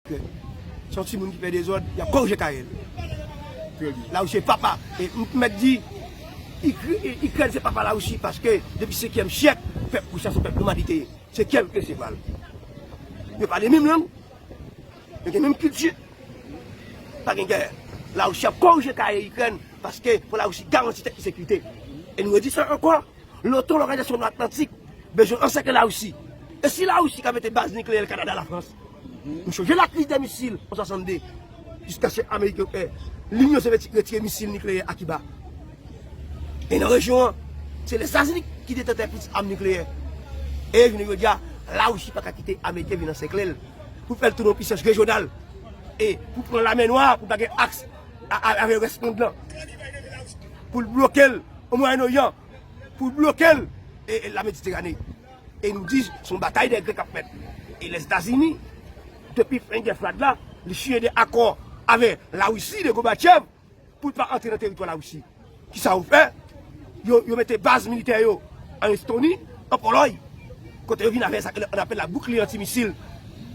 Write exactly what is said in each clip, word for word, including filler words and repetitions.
Se yon timoun ki fè dezòd, y ap korije kare l. Larisi se papa. E m mèt di, Ikr- Ikrèn se papa Larisi paske depi senkyèm syèk, pèp ris la se pèp nomadite. Se kè l ki resevwa l. Yo pale menm lang. Yo gen menm kilti. Pa gen gè. Larisi ap korije kare Ikrèn paske pou Larisi garanti tèt li sekirite. E nou redi sa ankò. Lotan, lòganizasyon Nò Atlantik, bezwen ansèkle Larisi. E si Larisi ka mete baz nikleyè l Kanada, Lafrans? Nou chonje lakriz dè misil an swasannde, jiskaske Ameriken, eh, Linyon Sovyetik retire misil nikleyè a Kiba. E nan rejyon an, se Lèzetazini ki detantè plis am nikleyè. E jounen jodi a, Larisi pa ka kite Ameriken vin ansèkle l pou fè l tounen yon pisans rejyonal. E pou pran Lamè Nwa, pou pa gen aks a- a- avè rès mond lan. Pou l bloke l o Mwayen Oryan, pou l bloke l e, e la Mediterane. E nou di, se yon batay dè grenn k ap fèt. E Lèzetazini, depi fen gè frad la, li siyen de akò avè Larisi, de Gorbachev, pou l pa antre nan teritwa Larisi. Kisa yo fè? Yo, yo mete baz militè yo an Estoni, an Polòy, kote yo vin avè sa ke an apèl la boukliye antimisil.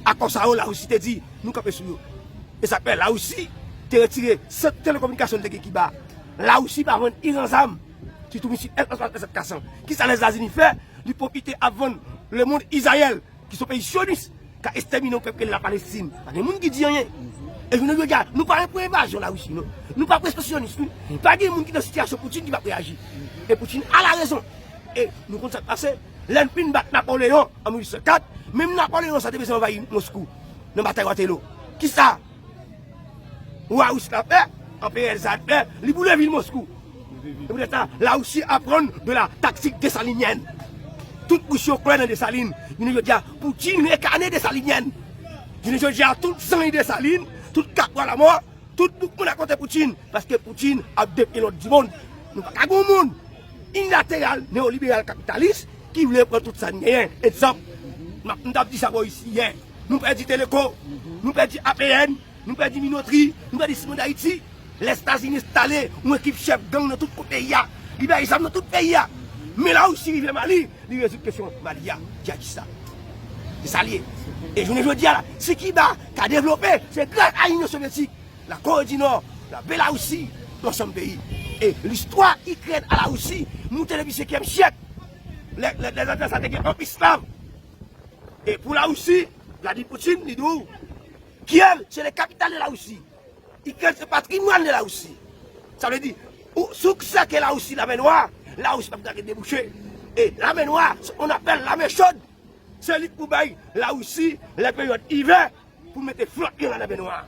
Akò sa yo, Larisi te di, nou kanpe sou yo. E sa k fè Larisi te retire sant telekominikasyon l te gen Kiba. Larisi pa vann Iran zam, sitou misil S S S S S Kasan. Kisa Lèzetazini fè? Li pwofite ap vann lemonn Izrayèl, ki se yon peyi syonis, k ap ekstèmine yon pèp ki rele Lapalestin. Pa gen moun ki di anyen. E jounen jodi a, nou pa pou envazyon Larisi, non. Nou pa pou ekspansyonis, wi. Pa gen moun ki nan sitiyasyon Poutine ki p ap reyaji. E Poutine a la rezon. E nou konn sa k pase. Lè n fin bat Napoleyon an mil uit san kat, menm Napoleyon sa te bezwen anvayi Moskou nan batay Waterloo. Kisa wa ris la fè, anperè Tsar fè, li boule vil Moskou. E poutèt sa, Larisi aprann de la taktik desalinièn. Tout ris yo kwè nan Desalin. Jounen jodi a, Poutine renkane desalinièn. Jounen jodi a, tout zanj Desalin, tout kat bwa lamò, tout bouk moun akote Poutine, paske Poutine ap defye lòd di mond. Nou pa ka gen yon mond inilateral, neyoliberal, kapitalis ki vle pran tout sa n genyen. Egzanp, m ap- m t ap di sa bò isi yè. Nou pèdi Teleco, nou pèdi A P N, nou pèdi Minotri, nou pèdi Simon Dayiti. Lèzetazini enstale yon ekip chèf gang nan tout kote peyi a. Li bay zam nan tout peyi a. Men Larisi rive Mali, li rezoud kesyon Mali a, djihadis la. Se sa l ye. E jounen jodi a la, si Kiba ka devlope, se gras a Inyon Sovyetik, Lakore di Nò, Labelarisi, yon ansanm peyi. E listwa Ikrèn a Larisi moute depi senkyèm syèk. Lè, lè, lè, lè sa te gen anpil esklav. E pou Larisi, Vladimir Poutine, li di w, Kiev, c'est la capitale de la Russie. Ikrèn, se patrimwàn de Larisi. Sa vle di, ou, si w sèke Larisi Lamè Nwa, Larisi p ap gade debouche. E Lamè Nwa, se on apèl Lamè Chod. Se li k pou bay Larisi, lè peryòd ivè, pou mete flòt li nan Lamè Nwa.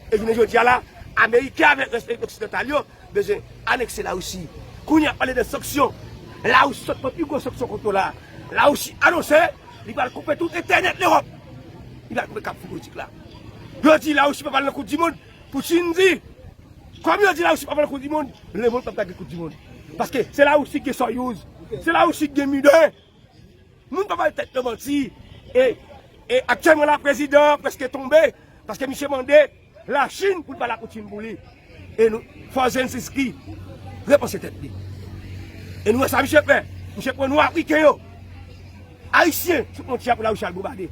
E jounen jodi a la, Ameriken avèk rès oksidantal yo bezwen anekse Larisi. Kounye a ap pale de sanksyon. Larisi sot pran pi gwo sanksyon kont yo la. Larisi anonse li pral koupe tout entènèt Lewòp. Li pral koupe kab fibrotik la. Yo di Larisi pa pral nan Koup di Mond. Poutine di, kòm yo di Larisi pa pral nan Koup di Mond, lemonn p ap gade Koup di Mond. Paske se Larisi ki gen Soyuz, se Larisi ki gen Midan. Moun pa bay tèt yo manti. E, e aktyèlman la, prezidan an prèske tonbe, paske misye mande Lachin pou l ba la Poutine pou li. E nou, fò Zelensky repanse tèt li. E nou wè sa misye fè. Misye pran non Afriken yo, Ayisyen, sou fwontyè pou Larisi al bonbade.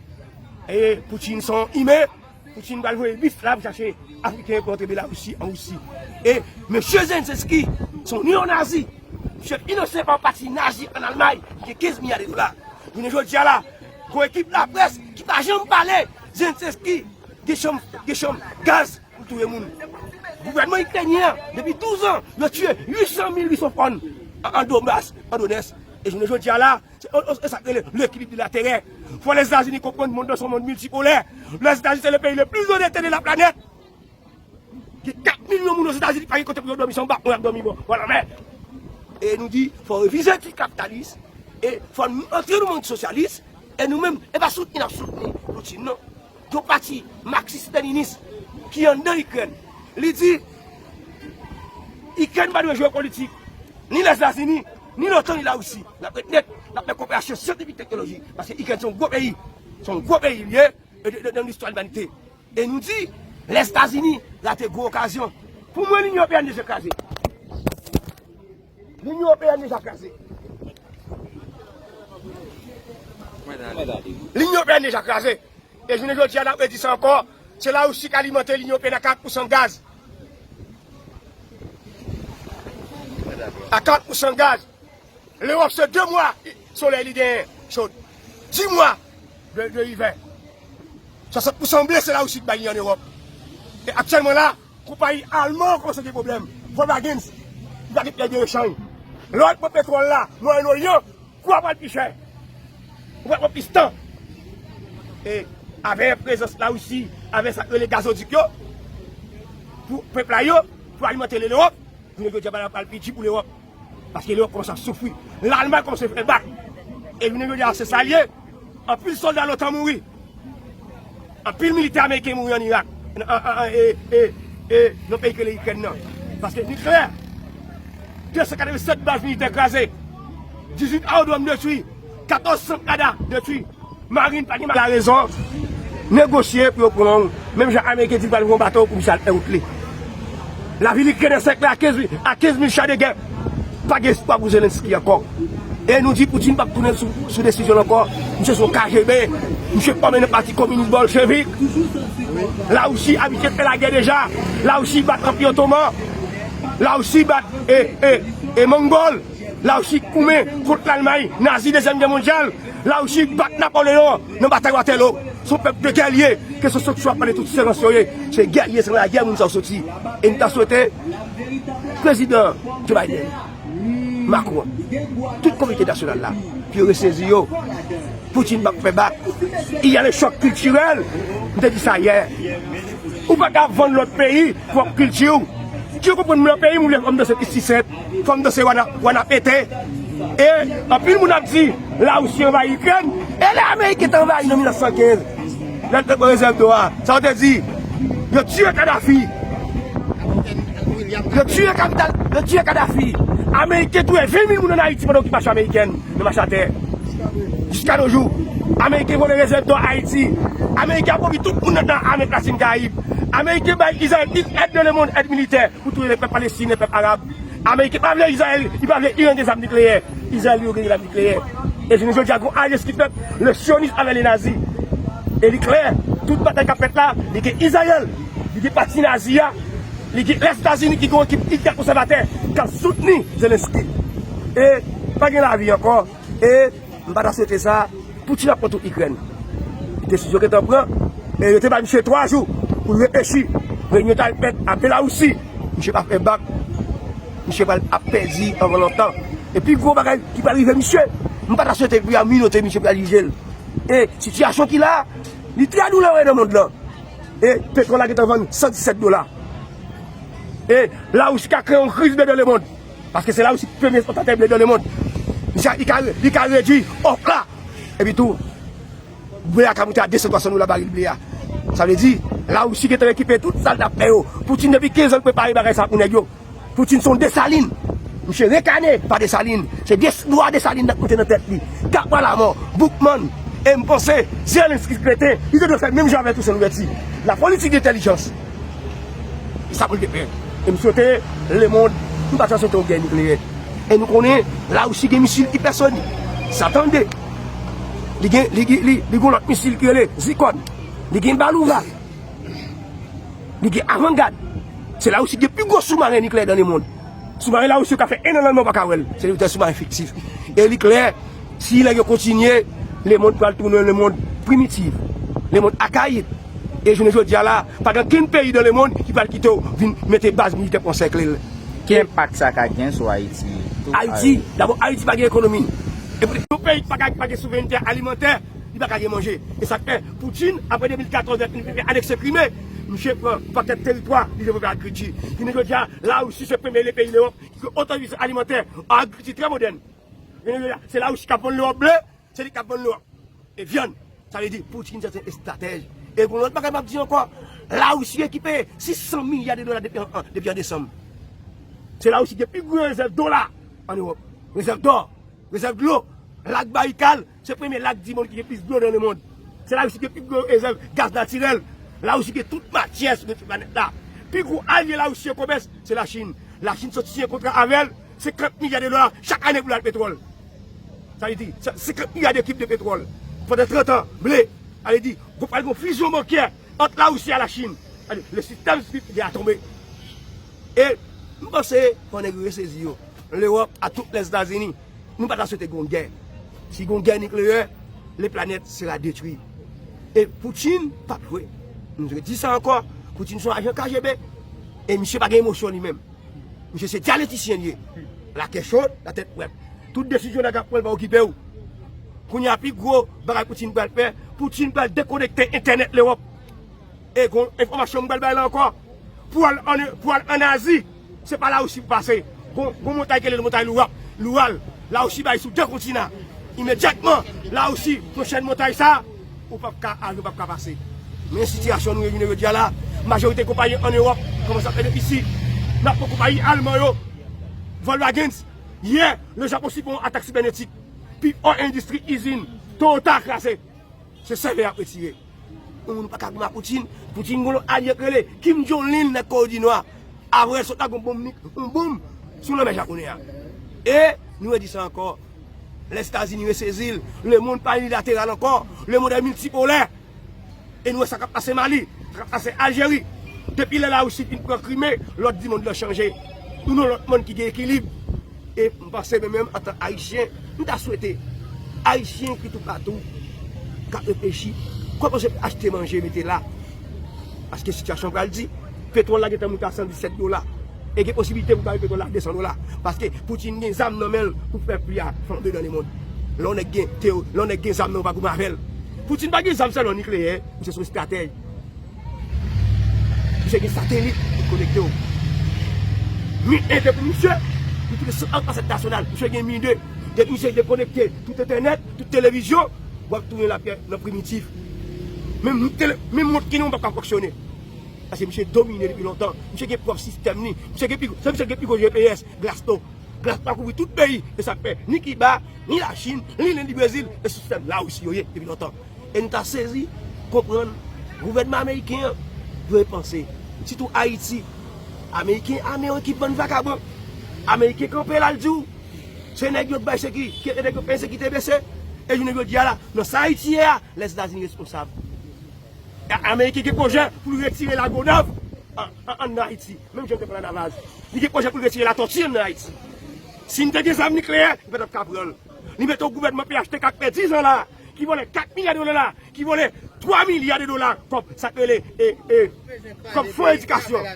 E Poutine se yon imen. Poutine pral voye bis la pou chache Afriken yo pou antre Belarisi an Risi. E mesye Zelensky, se yon neonazi. Misye finanse pa yon pati nazi ann Almay, ki gen kenz milya de dola. Jounen jodi a la, gon ekip laprès ki pa janm pale, Zelensky gen chanm, gen chanm gaz pou touye moun. Gouvènman ikrenyen an, depi douz an, yo tiye uit san mil Risofòn an, an Donbas, an Donetsk. E jounen jodi a la, se, o, o, e sa k rele l'équilibre de la terreur. Fò Lèzetazini konprann mond nan se yon mond miltipolè. Lèzetazini se le pays le plus endetté de la planète. Gen kat milyon moun Ozetazini ki pa gen kote pou yo dòmi, se anba pon y ap dòmi bò, bò lanmè. E nou di, fò revize etik kapitalis, e fò n antre nan mond sosyalis, e nou menm, e pa soutni n ap soutni Poutine, non. Yon pati maksis leninis ki anndan Ikrèn, li di, Ikrèn pa dwe jwe politik, ni Lèzetazini, ni l'OTAN, ni Larisi. N ap ret nèt, n ap fè koperasyon syantifik teknolojik, paske Ikrèn se yon gwo peyi, se yon gwo peyi li ye, e de, de, nan listwa limanite. E nou di, Lèzetazini rate gwo okazyon. Pou mwen, Linyon Ewopeyèn deja kraze. Linyon Ewopeyèn deja kraze. Linyon Ewopeyèn deja kraze. E jounen jodi a, n ap redi sa ankò. Se Larisi k alimante linyon pena karant pousan gaz. A karant pousan gaz. Lewòp se de mwa solèy li genyen chod. Dis mwa de, de ivè. Swasant pousan ble se Larisi k bay li an Ewòp. E aktyèlman la, konpayi alman kòmanse gen pwoblèm. Volkswagen, li pa gen pyès de rechanj. Lè w al pran petwòl la, Mwayen Oryan, kou a pral pi chè. Ou pral pran plis tan. E avè prezans Larisi, avè sa k rele gazodik yo, pou pèp la yo, pou alimante Lewòp, jounen jodi a bagay la pral pi di pou Lewòp. Paske Lewòp kòmanse ap soufri. Lalmay kòmanse fè bak. E jounen jodi a se sa l ye. Anpil sòlda lotan mouri. Anpil militè ameriken mouri ann Irak. An, an, an, e, e, e, nan peyi ki rele Ikrèn nan. Paske nikleyè, de san katrevennsèt baz militè kraze. Dizuit aewodwòm detwi. Katòz sant rada detwi. Marin pa gen la rezon. Negosye pou yo pran w. Menm jan Ameriken di l pral voye yon bato pou misye al fè wout li. Lavil Ikrèn ansèkle a kenz mil, a kenz mil cha de gè. Pa gen espwa pou Zelensky ankò. E nou di Putin p ap tounen sou, sou desizyon l ankò. Misye se yon K G B. Misye fòme nan pati kominis bolchevik. Larisi abitye fè lagè deja. Larisi bat Anpi Otoman. Larisi bat e, e, e Mongol. Larisi goumen kont Lalmay nazi dezyèm gè mondyal. Larisi bat Napoleyon nan batay Waterloo. Se yon pèp de gèlye, ke se sòt swa pale tout sirans yo ye. Se gèlye, se nan lagè moun sa yo soti. E n ta swete prezidan Joe Biden, Macron, tout kominote entènasyonal la, pou yo resezi yo. Putin p ap fè bak. Il y a le choc culturel. M te di sa yè. Ou pa ka vann lòt peyi pwòp kilti w. Si w konprann m nan peyi m, ou lè fò m danse Fifty Cent, fò m danse Wana, Wana Pete. E anpil moun ap di, Larisi anvayi Ikrèn. E lè Ameriken te anvayi nan mil nèf san kenz, lè l te pran rezèv dlo a, sa yo te di? Yo tiye Kadhafi. Yo tiye kapital, yo tiye Kadhafi. Ameriken touye ven mil moun ann Ayiti pandan okipasyon amerikèn nan machatè. Jiska no jou, Ameriken vòlè rezèv dò Ayiti. Ameriken apwovi tout moun nan ame Latin Karayib. Ameriken bay Izrayèl èd nan lemonn, èd militè pou touye pèp Palestin, pèp Arab. Ameriken pa vle Izrayèl, li pa vle Iran gen zam nikleyè. Izrayèl yo gen zam nikleyè. E jounen jodi a, gon alyans ki fèt, le sionism avè le nazi. E li klè, tout batay k ap fèt la, li gen Izrayèl, li gen pati nazi a, li gen Lèzetazini ki gen yon ekip iltra konsèvatè k ap soutni Zelensky. E pa gen lavi ankò. E m pa ta swete sa, Putin ap pran tout Ikrèn. Desizyon gentan pran, e yo te bay misye twa jou pou l reflechi. Reyinyon t al fèt a Belarusi. Misye pa fè bak. Misye pral ap pèdi anvan lontan. E pi gwo bagay ki pral rive misye, m pa ta swete pou y a minote misye pou y a jije l. E sitiyasyon ki la, li trè doulere nan mond lan. E petwòl la gentan vann san disèt dola. E Larisi ka kreye yon kriz ble dans le monde. Paske se Larisi ki premye ekspòtatè ble dans le monde. Misye, li ka, li ka redui òf la. Epi tou, ble a ka moute a de san twa san dola baril ble a. Sa vle di, Larisi gentan rekipe tout sa l t ap fè yo. Putin depi kenz an l prepare bagay sa pou nèg yo. Putin se yon Desalin. Misye rekane pa Desalin. Se des-, dwa Desalin n ap moute nan tèt li. Kapwa lamò, Boukman, e m panse, Zelensky kreten, li te dwe fè menm jan avè Toussaint Louverture. La politique d'intelligence. E sa pou l te fè. E m swete lemonn, m pa ta swete yon gè nikleyè. E nou konnen, Larisi gen misil ipèsonik. Satan de. Li gen, li, li, li, li gen lòt misil ki rele Zircon. Li gen Baluva. Li gen Avangad. Se Larisi gen pi gwo soumaren nikleyè dans le monde. Soumaren Larisi yo ka fè en an lanmen ou pa ka wè l. Se de soumaren fiktif. E li klè, si nèg yo kontinye, lemonn pral tounen lemonn primitif, lemonn akayik. E jounen jodi a la, pa gen okenn peyi dans le monde ki pral kite w vin mete baz militè pou ansèkle l. Ki enpak sa ka gen sou Ayiti? Ayiti, dabò, Ayiti pa gen ekonomi. Epi yon peyi ki pa ka, pa gen souverènte alimantè, li pa ka gen manje. E sa k fè Putin, apre de mil katòz, lè l fin anekse Krime, misye pran pakèt teritwa, li devlope agrikilti. Jounen jodi a, Larisi se premye peyi Lewòp ki gen otosufizansyon alimantè, agrikilti trè modèn. Jounen jodi a, se Larisi k ap vann Lewòp ble, se li k ap vann Lewòp e vyann. Sa vle di, Putin se yon estratèj. E gon lòt bagay m ap di ankò, Larisi ekipe sis san milya de dola depi an, an, depi an desanm. Se Larisi ki gen pi gwo rezèv dola ann Ewòp. Rezèv dò, rezèv dlo, lak Bayikal, se premye lak di mond ki gen plis dlo nan lemonn. Se Larisi ki gen pi gwo rezèv gaz natirèl. Larisi gen tout matyè sou planèt la. Pi gwo alye Larisi an komès, se Lachin. Lachin soti siyen kontra avè l, senkant milya de dola chak ane pou l al petwòl. Sa vle di, se senkant milya de kib de petwòl. Pandan trant an, ble. Sa vle di, gon pral gon fizyon bankyè Ant Larisi a Lachin. Gade, le système spirituel a tonbe. E m panse fò nèg yo resezi yo. Lewòp a tout Lèzetazini, nou pa ta swete gon gè. Si gon gè nikleyè, le planèt sera détruit. E Putin p ap jwe. M redi sa ankò, Putin se yon ajan K G B. E misye pa gen emosyon li menm. Misye se dyaletisyen li ye. Lakè cho, latèt frèt. Tout desizyon nèg ap pran, l pa okipe w. Kounye a pi gwo bagay Putin pral fè, Putin pral dekonekte entènèt Lewòp. E gon enfòmasyon m pral bay la ankò. Pou al ann, pou al ann Azi, se pa Larisi pou pase. Gon, gon montay ki rele montay Loural. Loural. Larisi bay sou de kontinan. Imedyatman, Larisi, pwochèn montay sa, ou p ap ka al, ou p ap ka pase. Men sitiyasyon nou ye jounen jodi a la, majorite konpayi ann Ewòp kòmanse ap fè defisi. N ap pran konpayi alman yo, Volkswagen. Yè, le Japon sibi yon atak sibènetik. Pi fò endistri izin Toyota kraze. Se sèvè y ap retire. Yon moun pa ka goumen a Putin. Putin gon lòt alye k rele Kim Jong-un nan Kore di Nwa. Avril sot la gon bonm nik-, yon bonm sou lanmè japonè a. E nou redi sa ankò. Lèzetazini resezi l. Lemonn pa inilateral ankò. Lemonn è miltipolè. E nou wè sa k ap pase Mali, sa k ap pase Aljeri. Depi lè Larisi fin pran Krime, lòd di mond lan chanje. Nou nan lòt monn ki gen ekilib. E m panse mwen menm antan Ayisyen, m ta swete Ayisyen ki toupatou k ap reflechi, kòman se pou achte manje mete la. Paske sitiyasyon pral di, petwòl la gentan moute a san disèt dola. E gen posibilite pou bare petwòl la a de san dola. Paske Putin gen zam nan men l pou fè pri a flanbe nan lemonn. Lè yon nèg gen teo-, lè yon nèg gen zam nan, ou pa goumen avè l. Putin pa gen zam sèlman nikleyè, misye se yon estratèj. Misye gen satelit pou konekte w. Mi en te pou misye, pou tout sou anpasad nasyonal. Misye gen mi de. Depi misye dekonekte tout entènèt, tout televizyon, w ap tounen lapyè nan primitif. Menm tele-, menm mont ki gen w p ap ka fonksyone. Paske misye domine depi lontan. Misye gen pwòp sistèm li. Misye gen pi, se misye gen pi gwo G P S, Glasto. Glasto a kouvri tout peyi. E sa k fè ni Kiba, ni Lachin, ni Lenn, ni Brezil, e sistèm Larisi yo ye depi lontan. E nou ta sezi konprann gouvènman ameriken an dwe panse. Sitou Ayiti. Ameriken ame yon ekip bann vakabon. Ameriken kanpe la, l di w, se nèg yo k bay seki-, ki ede nèg yo fè ensekirite bese. E jounen jodi a la, nan sa Ayiti ye a, Lèzetazini responsab. A-, Ameriken gen pwojè pou l retire Lagonav an, an, ann Ayiti. Menm jan l te pran Lanavaz. Li gen pwojè pou l retire Latòti ann Ayiti. Si n te gen zam nikleyè, li pa t ap ka pran l. Li mete yon gouvènman P H T K k fè diz an la, ki vòlè kat milya de dola, ki vòlè twa milya de dola kòb, sa k rele, e, e, kòb fon edikasyon.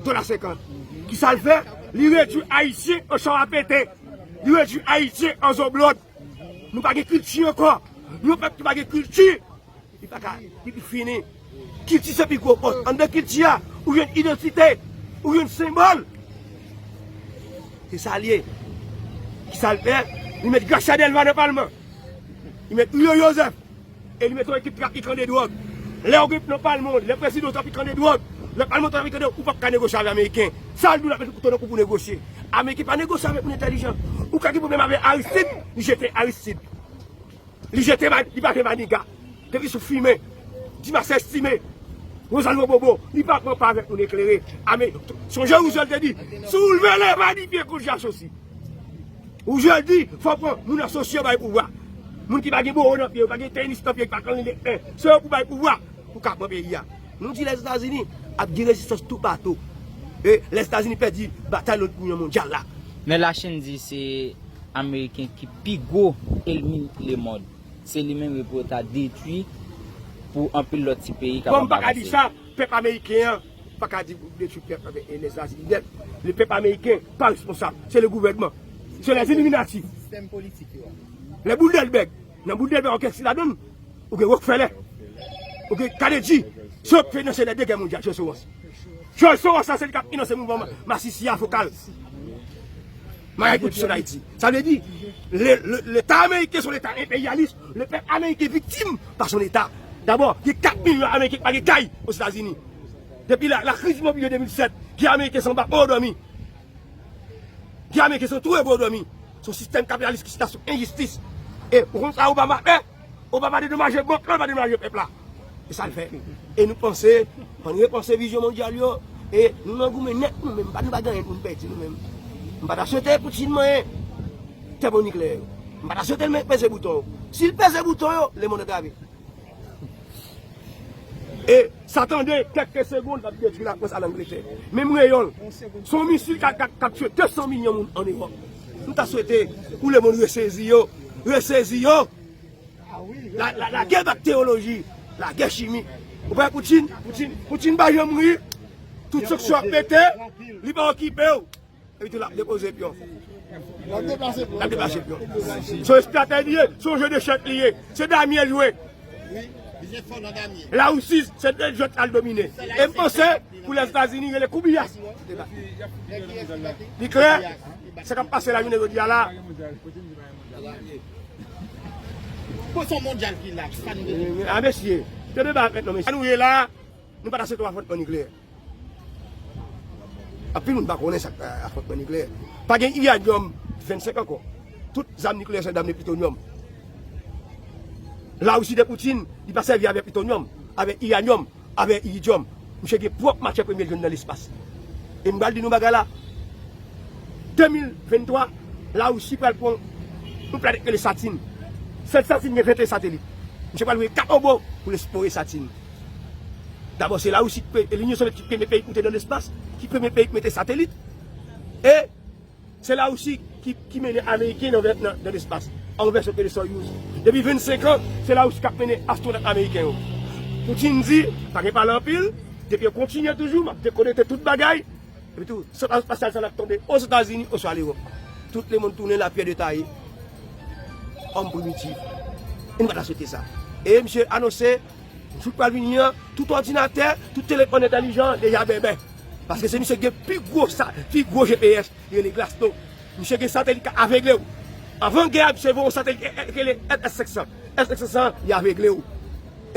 Dola senkant. Kisa l fè? Li redui Ayisyen an chawapete. Li redui Ayisyen an zoblòd. Nou pa gen kilti ankò. Nou yon pèp ki pa gen kilti. Li pa ka, li, li fini. Kilti se pi gwo fòs. Anndan kilti a, ou jwenn idantite, ou jwenn senbòl. Se sa l ye. Kisa l fè? Li met Gracia Delva nan palman. Li met Julio Joseph. E li met yon ekip trafikan de dwòg. Lè w gen nan palman w, lè prezidan w trafikan de dwòg, lè palman w trafikan de dwòg, ou p ap ka negosye avè Ameriken. Sa l di w l ap met kouto nan kou pou negosye. Ameriken pa negosye avèk moun entèlijan. Ou ka gen pwoblèm avè Aristide, li jete Aristide. Li jete, li pa jwe Maniga. Depi sou fimen, Dimas Estime, Rosalvo Bobo, li pa pran pa avèk moun eklere. Ame, sonje Rouzèl te di, si w leve lè pa di pye kou jasosi. Rouzèl di, fò pran moun asosye yo bay pouvwa. Moun ki pa gen bowo nan pye yo, pa gen tenis nan pye yo, ki pa konn li pen. Se yo pou bay pouvwa, pou ka pran peyi a. Nou di Lèzetazini ap gen rezistans toupatou. E Lèzetazini pèdi batay lòt goumen mondyal la. Men Lachin di se Ameriken ki pi gwo ènmi lemonn. Se li menm yo pou yo ta detwi pou anpil lòt ti peyi kapab avanse. Bon, m pa ka di sa, pèp ameriken an pa ka di pou detwi pèp, e, Lèzetazini nèt. Le pèp ameriken pa responsab. Se le gouvènman. Se lèziliminati. Sistèm politik yo a. Lè Bilderberg, nan Bilderberg, ou gen ki ladan l? Ou gen Rockefeller. Ou gen Carnegie. Se yo k finanse lè de gè mondyal, George Soros. George Soros la, se li k ap finanse mouvman ma-, masisi a, fokal. Maray pou tout sou Ayiti. Sa vle di, le, le, Leta ameriken se yon Leta enperyalis, le pèp ameriken viktim pa son Leta. Dabò, gen kat milyon ameriken ki pa gen kay Ozetazini. Depi la, la kriz imobilye de mil sèt, gen ameriken se anba pon yo dòmi. Gen ameriken se antoure pou yo dòmi. Se yon sistèm kapitalis ki chita sou enjistis. E ou konn sa Obama fè? Obama dedomaje bank lan, pa dedomaje pèp la. E sa l fè. E nou panse, ann repanse vizyon mondyal yo, e nou nan goumen nèt nou menm, pa nou pa gen anyen pou nou pèdi nou menm. M pa ta swete Putin manyen tèmonikleè yo. M pa ta swete l men peze bouton yo. Si l peze bouton yo, lemonn antrave. E sa tande kèk segonn l ap detwi Lafrans a Langletè. Menm reyòl, se yon misil k ap, k ap, k ap tiye de san milyon moun ann Ewòp. M ta swete pou lemonn resezi yo, resezi yo. La, la, lagè bakteriyoloji, lagè chimik. Ou pa wè Poutine, Poutine, Poutine pa janm ri. Tout sanksyon ap pete, li pa okipe w. Epi tou l ap depoze pyon. L ap deplase pyon. Se yon estratèji li ye, se yon je dechèk li ye. Se damye l jwe. Larisi, se de jwèt al domine. E m panse pou Lèzetazini rele koubiyas. Li klè, sa k ap pase la jounen jodi a la. Poson mondyal ki la, sa nou bezwen. A mesye, te deba avèk non mesye. Sa nou ye la, nou pa ta swete afwontman nikleyè. Anpil moun pa konnen sa k afwontman nikleyè. Pa gen iranyòm vennsenk ankò. Tout zam nikleyè se zam de plitonyòm. Larisi de Poutine, li pa sèvi avèk plitonyòm, avèk iranyòm, avèk iridyòm. Misye gen pwòp matyè premye l jwenn nan lespas. E m pral di nou bagay la. De mil venntwa, Larisi pral pran yon planèt rele Satin. Sèl Satin gen venteyen satelit. Misye pral voye kat onbo pou l eksplore Satin. Dabò, se Larisi ki pre-, e Linyon Sovyèt ki premye peyi ki moute nan lespas, ki premye peyi ki mete satelit. E se Larisi ki, ki mennen Ameriken nan, nan, nan lespas, an vèsyon ke de Soyuz. Depi vennsenk an, se Larisi k ap mennen astwonòt ameriken yo. Poutine di, pa gen pale anpil, depi yo kontinye toujou, m ap dekonekte tout bagay. Epi tou, sant espasyal sa l ap tonbe Ozetazini oswa Lewòp. Tout lemonn tounen lapyè de taye. Òm primitif. E nou pa ta swete sa. E misye anonse, jou k pral vini an, tout òdinatè, tout telefòn entèlijan deja bèbè. Paske se misye ki gen pi gwo sa, pi gwo G P S, li rele Glasto. Misye gen satelit k ap avegle w. Anvan gè a, misye voye yon satelit, e, e, ki rele S S senk san. S S senk san, li avegle w.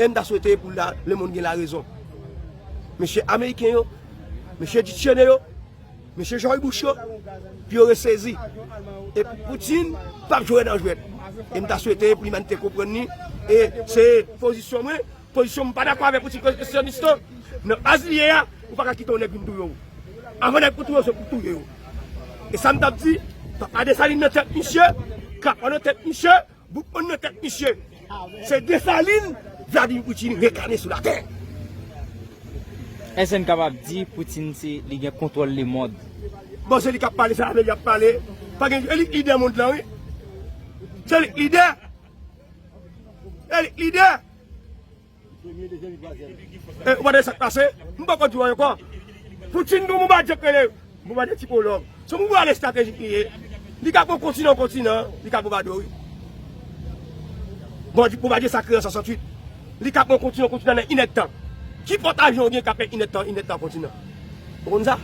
E m ta swete pou la, lemonn gen larezon. Mesye ameriken yo, mesye diksyonè yo, mesye George Bush yo, pou yo resezi. E Poutine p ap jwe nan jwèt. E m ta swete pou limanite konprann li. E se pozisyon mwen, pozisyon m pa dakò avèk Poutine, ke se syonis lan. Nan baz li ye a, ou pa ka kite yon nèg vin touye w. Anvan nèg pou touye w, se pou touye w. E sa m t ap di, papa Desalin nan tèt misye, Krapo nan tèt misye, Boukman nan tèt misye. Se Desalin, Vladimir Poutine rekane sou latè. Èske n kapab di Poutine se li gen kontwòl lemonn? Bon, se li k ap pale, se avè l y ap pale. Pa gen, e li k lidè mond lan, wi. Se li k lidè. E li k lidè. E, ou pa tande sa k pase? M poko di w ankò. Poutine gen yon bonbadye k rele bonbadye Tipològ. Se yon bonbadye estratejik li ye. Li ka pran kontinan, kontinan, li ka bonbade w, wi. Bon, bonbadye sa kreye an swasanntuit. Li ka pran kontinan, kontinan nan inèdtan. Ki pòt avyon w gen k ap fè inèdtan, inèdtan kontinan? Ou konn sa?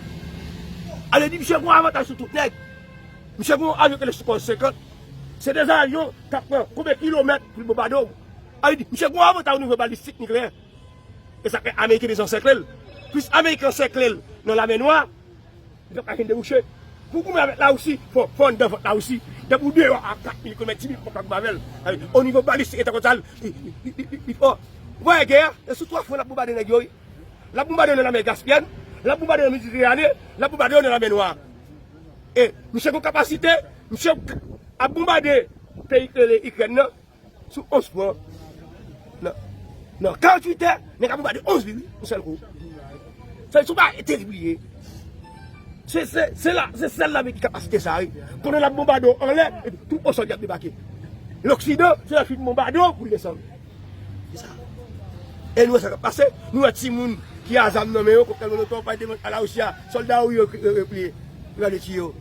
Ale di misye gen yon avantaj sou tout nèg. Misye gen yon avyon ki rele Sukhoi senkant. Se de avyon k ap pran konbyen kilomèt pou l bonbade w. Ale di, misye gen yon avantaj o nivo balistik nikleyè. E sa fè Ameriken bezwen ansèkle l. Plis Ameriken ansèkle l nan Lamè Nwa, li p ap ka jwenn debouche. Pou goumen avèk Larisi, fò, fò anndan vant Larisi. Depi w deyò a kat mil kilomèt, dis mil kilomèt, w p ap ka goumen avè l. O nivo balistik, e tankou sa, li, li, li, li, li, li fò. Ou pa wè gè a? E sou twa fwon l ap bonbade nèg yo, wi. L ap bonbade yo nan Lamè Gaspyèn, l ap bonbade yo nan Mediterane, l ap bonbade yo nan Lamè Nwa. E misye gen kapasite, misye ap bonbade peyi k rele Ikrèn nan. Sou onz fwon. Nan, nan karanntuit è, nèg la bonbade onz vil, wi, yon sèl kou. Sa, se yon bagay terib li ye. Se, se, se la, se sèl lame ki kapasite sa, wi. Pandan l ap bonbade w anlè, epi tou o sòl y ap debake. Loksidan, se lè l fin bonbade w pou l desann. Se sa. E nou wè sa k ap pase, nou wè timoun ki a zam nan men yo, koktèl molotòv, pa devan a Larisi a, sòlda yo, yo, yo, yo pliye. Yo gade tiye yo.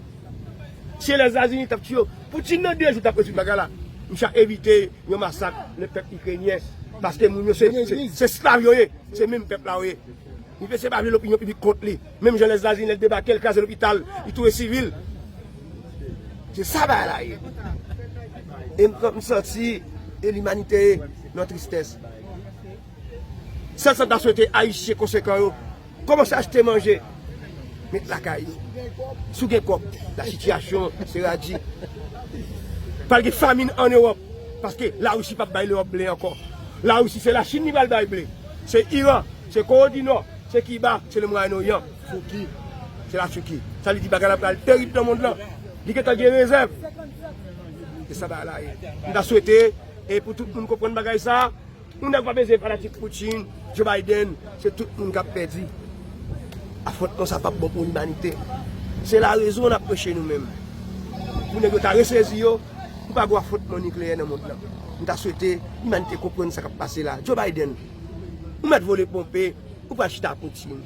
Si Lèzetazini t ap tiye yo, Poutine nan de jou t ap rezoud bagay la. Misye a evite yon masak le pèp ikrenyen. Paske moun yo se, se, se esklav yo ye. Se menm pèp la yo ye. Misye pa vle lopinyon piblik kont li. Menm jan Lèzetazini lè l debake, l kraze lopital, li touye sivil. Se sa bagay la ye. E m, m santi e limanite nan tristès. Sèl sa m ta swete Ayisyen konsekan yo, kòmanse achte manje, met lakay yo. Si w gen kòb, la sitiyasyon se radi. Pral gen famin ann Ewòp, paske Larisi p ap bay Lewòp ble ankò. Larisi se Lachin li pral bay ble. Se Iran, se Kore di Nò, se Kiba, se le Mwayen Oryan. Touki, se Latiki. Sa vle di bagay la pral terib nan mond lan. Li gentan gen rezèv. Se sa bagay la ye. M ta swete, e pou tout moun konprann bagay sa, Moun nèg pa bezwen fanatik Putin, Joe Biden, se tout moun k ap pèdi. Afwontman sa p ap bon pou limanite. Se la rezon n ap preche nou menm. Pou nèg yo ta resezi yo, pou pa gen afwontman nikleyè nan mond lan. M ta swete limanite konprann sa k ap pase la. Joe Biden, ou mèt vole ponpe, ou pral chita ak Putin.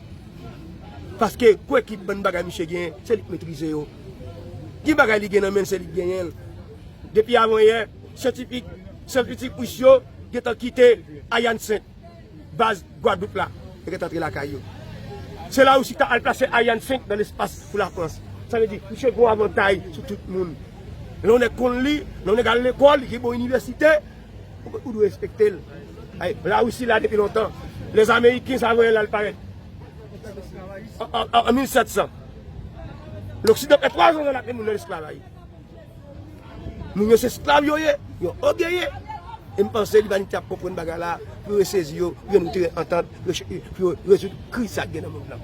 Paske kwè ki bann bagay misye genyen, se li k metrize yo. Ki bagay li gen nan men l, se li k genyen l. Depi avanyè, syantifik, syantifik ris yo gentan kite Ariane cinq, baz Gwadloup la, yo gentan antre lakay yo. Se la Larisi ta al plase Ariane cinq nan lespas pou Lafrans. Sa vle di, misye gen yon avantay sou tout moun. Lè yon nèg konn li, lè yon nèg al lekòl, li gen bon inivèsite, ou, ou dwe respekte l. Ay, Larisi la depi lontan. Lèzameyiken sa voye l al parèt. An, an, an, an mil sèt san. Loksidan fè twa zan l ap met moun nan lesklavaj. Moun yo se esklav yo ye, yo ogeye. E m panse limanite ap konprann bagay la, pou yo resezi yo, pou yo nou teren antant, pou yo, pou yo rezoud kriz sa k gen nan mond lan.